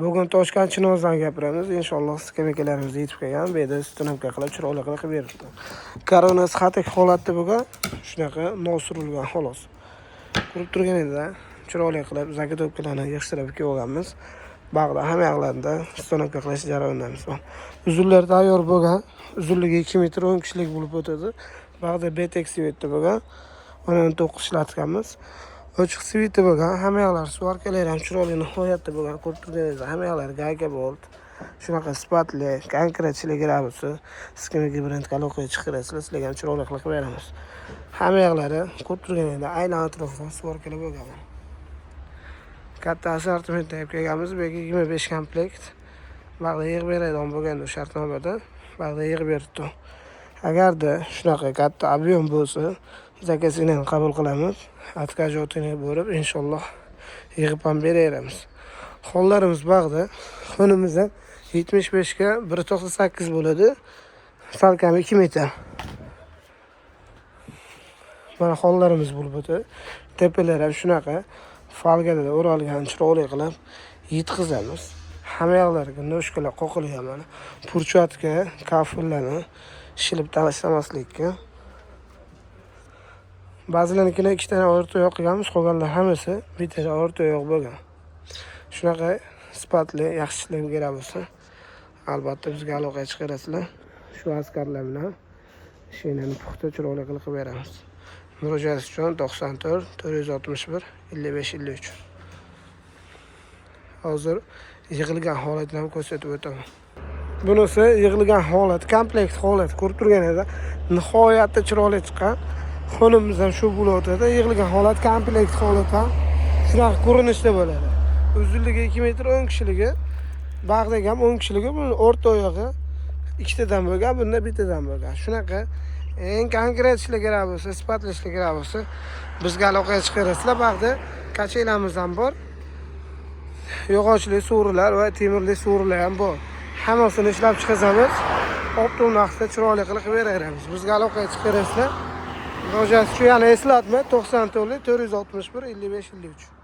Bugun Toshkent Chinozdan gapiramiz. Inshaalloh skameykalarimiz yetib kelgan. Bu yerda установка qilib, chiroyli qilib beribdi. Koronasi xatak holatda bo'lgan, shunaqa nos urilgan xolos. Ko'rib turganingizda chiroyli qilib заготовка larni yig'ishtirib kelib olganmiz. Bag'da hamma yoqlarida установка qilish jarayonidamiz. Uzunlar tayyor bo'lgan. Uzunligi 2 metr 10 kishilik bo'lib o'tadi. Bag'da BTEX свет da bo'lgan. 19 ishlatganmiz. Ochiq свет i bo'lgan. Hamma yoqlari сварка lar ham chiroyli, nihoyatda bo'lgan. Ko'rib turganingizdek, hamma yoqlari гайка, болт. Shunaqa sifatli, konkret ishlar bo'lsa, skameyka brend aloqaga chiqarasizlar, sizlarga ham chiroyli qilib beramiz. Hamma yoqlari ko'rib turganingizdek, aylan atrofdan сварка lar bo'lgan. Katta assortimentda olib kelganmiz. Bu yerga 25 komplekt. Bag'da yig'ib beradigan bo'lganda shartnomada bag'da yig'ib beribdi. Agarda shunaqa katta объем bo'lsa, заказ ini ham qabul qilamiz. Отказ otini bo'lib, inshaalloh yig'ib ham beraveramiz. Hollarimiz bag'da. Xonimiz ham 75 ga 1.98 bo'ladi. Salkami 2 metr. Mana hollarimiz bo'lib o'tadi. Tepalar ham shunaqa folgada o'ralgan, chiroyli qilib yetkazamiz. Hamma yoqlariga ножка lar qoqilgan mana. Purchatka, kafellarni shilib tashlamaslikka. Ba'zilarnikini ikkita o'rta oyoq qilganmiz, qolganlar hammasi bitta o'rta oyoq bo'lgan. Shunaqa sifatli, yaxshi ishlar kerak bo'lsa, albatta bizga aloqaga chiqarasizlar. Shu askarlar bilan ishinglarni puxta, chiroyli qilib qilib beramiz. Murojaat uchun 94 461 55 53. Hozir yig'ilgan holatini ham ko'rsatib o'taman. Bunisi yig'ilgan holat, komplekt holat, ko'rib turganingizda nihoyatda chiroyli chiqqan. Xonimiz ham shu bo'lib o'tadi. Yig'ilgan holat, komplekt holat ham shunaqa ko'rinishda bo'ladi. Uzunligi 2 metr 10 kishiligi, bag'dagi ham 10 kishiligi, buni o'rta oyog'i ikkitadan bo'lgan, bunda bittadan bo'lgan. Shunaqa eng konkret ishlar kerak bo'lsa, sifatli ishlar kerak bo'lsa, bizga aloqaga chiqarasizlar. Bag'da качеля miz ham bor. Yog'ochli so'rilar va temirli so'rilar ham bor. Hammasini ishlab chiqazamiz. Оптом narxda chiroyli qilib qilib beraveramiz. Bizga aloqaga chiqarasizlar. Murojaat uchun yana eslatma: 94 461 55 53.